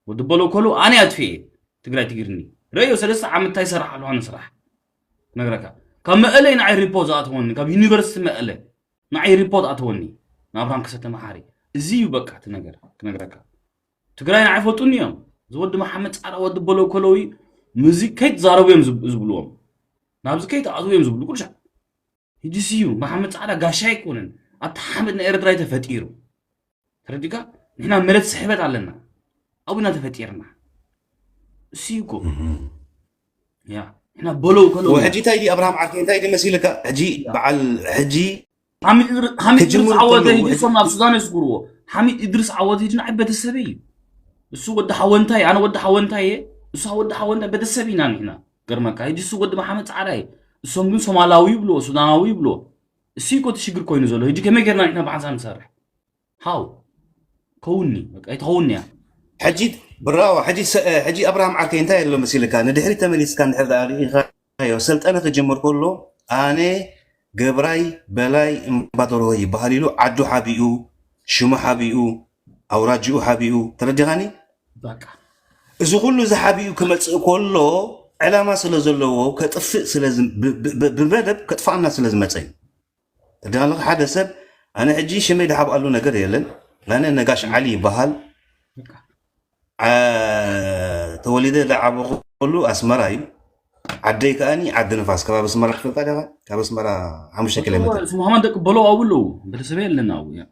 ወዲ በሎ ከሉ ኣነ ኣጥፊኤ ትግራይ ትግርኒ። ረዮ ሰለስተ ዓመት እንታይ ይሰርሕ ኣለኹ ኣነ ስራሕ። ክነግረካ። ካብ መቐለ ንዓይ ሪፖርት ዝኣተወኒ፣ ካብ ዩኒቨርሲቲ መቐለ ንዓይ ሪፖርት ኣተወኒ። ናብራን ክሰተ መሓሪ። እዚ እዩ በቃ እቲ ነገር ክነግረካ። ትግራይ ንዓይ ፈልጡኒ እዮም። እዚ ወዲ መሓመድ ጻዕዳ ወዲ በሎ ከለዊ ምዚ ከይትዛረቡ እዮም ዝብ-፣ ዝብልዎም። ናብዚ ከይትኣትዉ እዮም ዝብሉ ኩሉ ሻዕ። ሕጂ ስዩ መሓመድ ጻዕዳ ጋሻ ኣይኮነን። ኣብቲ ሓመድ ናይ ኤርትራ እዩ ተፈጢሩ። ተረዲካ? ንሕና መሬት ስሕበት ኣለና። ኣብኡ ኢና ተፈጢርና። እሱ እዩ እኮ። እህ። ያ፣ ንሕና በለው ከለው ወ-፣ ኢና። ሕጂ እንታይ ድዩ ኣብርሃም ዓርከይ፣ እንታይ ድዩ መሲልካ? ሕጂ ያ። በዓል ሕጂ ሓሚድ እድር-፣ ሓሚድ እድርስ ክጅምሩ ዓወተ ከለዉ ሕጂ ሕጂ እሶም ናብ ሱዳን የስጉርዎ። ሓሚድ እድርስ ዓወተ ሕጂ ንዓይ ቤተሰበይ እዩ። እሱ ወዲ ሓወንታይ፣ ኣነ ወዲ ሓወንታይ እየ። እሱ ወዲ ሓወንታይ፣ ቤተሰብ ኢና ንሕና። ገርመካ፣ ሕጂ እሱ ወዲ መሓመድ ጻዕዳ እዩ። እሶም ግን ሶማላዊ ይብልዎ፣ ሱዳናዊ ይብልዎ። እሱ እዩ እኮ እቲ ሽግር ኮይኑ ዘሎ። ሕጂ ከመይ ጌርና ንሕና ብሓንሳብ ንሰርሕ? ሃው? ከውኒ፣ በቃ ኣይትኸውኒ እያ። ሕጂ ብራዋ፣ ሕጂ ሰ-፣ ሕጂ ኣብርሃም ዓርከይ እንታይ ኣሎ መሲልካ? ንድሕሪት ተመሊስካ እንድሕር ደኣ ርኢኻዮ፣ ሰልጠነ ክጅምር ከሎ፣ ኣነ ገብራይ በላይ እምባደርሆ ይበሃል ኢሉ ዓዱ ሓቢኡ፣ ሽሙ ሓቢኡ፣ ኣውራጅኡ ሓቢኡ፣ ተረዲኻኒ? በቃ። እዚ ኩሉ እዚ ሓቢኡ ክመጽእ ከሎ፣ ዕላማ ስለ ዘለዎ፣ ከጥፍእ ስለ ዝ-፣ ብ-፣ ብ-፣ ብ-፣ ብመደብ ከጥፍኣና ስለ ዝመጸ እዩ። ተደጋግመ ሓደ ሰብ፣ ኣነ ሕጂ ሽመይ ድሓብኣሉ ነገር የለን። ኣነ ነጋሽ ዓሊ ይበሃል። በቃ። ዓ-፣ ተወሊደ ዝዓበኹሉ ኣስመራ እዩ። ዓደይ ከኣኒ ዓዲ ንፋስ፣ ከባቢ ኣስመራ ትፈልጣ ዲኻ? ካብ ኣስመራ ሓሙሽተ ኪሎ ሜትር። እሱ መሃማን ደቂ በሎ ኣብኡ ኣለዉ። ቤተሰበይ ኣለና ኣብኡ፣ ያ።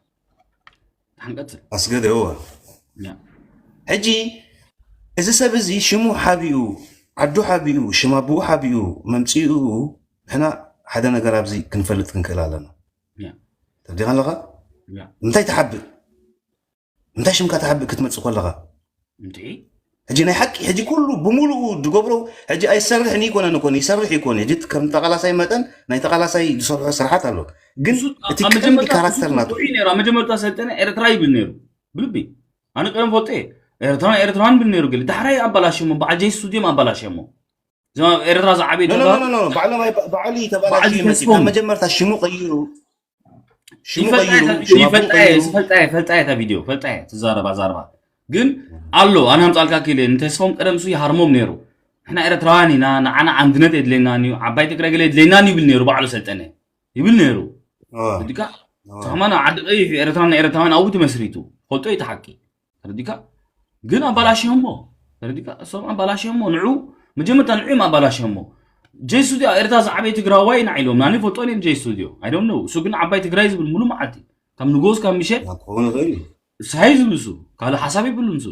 ሓንቀጽል። ኣስገደ፣ እወ። ያ። ሕጂ እዚ ሰብ እዚ ሽሙ ሓቢኡ፣ ዓዱ ሓቢኡ፣ ሽም ኣቦኡ ሓቢኡ፣ መምጽኡ፣ ንሕና ሓደ ነገር ኣብዚ ክንፈልጥ ክንክእል ኣለና። ያ። ተረዲኻ ኣለኻ? ያ። እንታይ ትሓብእ? እንታይ ሽምካ ትሓብእ ክትመጽእ ከለኻ? እንድዒ? ሕጂ ናይ ሓቂ፣ ሕጂ ኩሉ ብምሉኡ ዝገብሮ፣ ሕጂ ኣይሰርሕን ይኮነን እኮ፣ ይሰርሕ ይኮን። ሕጂ ከም ተቓላሳይ መጠን ናይ ተቓላሳይ ዝሰርሖ ስራሓት ኣሎ። ግን እሱ እቲ ኣብ ቀንዲ መጀመርታ ካራክተር እሱ ናቱ። ጥዑይ ነይሩ። ኣብ መጀመርታ ሰልጠነ ኤርትራ ይብል ነይሩ። ብልቢ። ኣነ ቀደም ፈልጠ እየ። ኤርትራን ኤርትራን ብል ነይሩ ገለ። ዳሕራይ ኣባላሽሞ፣ በዓል ጀይ ስቱድዮም ኣባላሽሞ። እዞም ኣብ ኤርትራ ዝዓበዩ ተጋሩ ባዕሎም ባዕሉ ተባላሽ ባዕሉ ይመጽእ ተስፎም ካብ መጀመርታ ሽሙ ቀይሩ ሽሙ ቀይሩ ሽባቡ ይፈልጣየ ቀይሩ ፈልጣየ ፈልጣየ እታ ቪድዮ ፈልጣየ ትዛረባ ዛረባ ግን ኣሎ ኣነ ኣምፃልካ ክኢለ ንተስፎም ቀደም ሱ ይሃርሞም ነይሩ ንሕና ኤርትራውያን ኢና ንዓና ኣንድነት የድለየናን እዩ ዓባይ ትግራይ ገለ የድለየናን ይብል ነይሩ ባዕሉ ሰልጠነ ይብል ነይሩ ኦ፣ ዲካ ኦ። ተማና ዓዲ ቀይሕ ኤርትራን ኤርትራውያን ኣብኡ ተመስሪቱ ፈልጦ እዩ እቲ ሓቂ ተረዲካ ግን ኣባላሽዮሞ ተረዲካ እሶም ኣባላሽዮሞ ንዑ መጀመርታ ንዑ እዮም ኣባላሽዮሞ ጄ ስቱዲዮ ኣብ ኤርትራ ዝዓበየ ትግራዋይ ኢና ኢሎም ናኒ ፈልጦ ነም ጄ ስቱዲዮ ኣይዶም ነው እሱ ግን ዓባይ ትግራይ ዝብል ሙሉ መዓልቲ ካብ ንጎስ ካብ ምሸት ክኸውን ይኽእል እዩ ሳይ ዝብል እሱ ካልእ ሓሳብ ይብሉን እሱ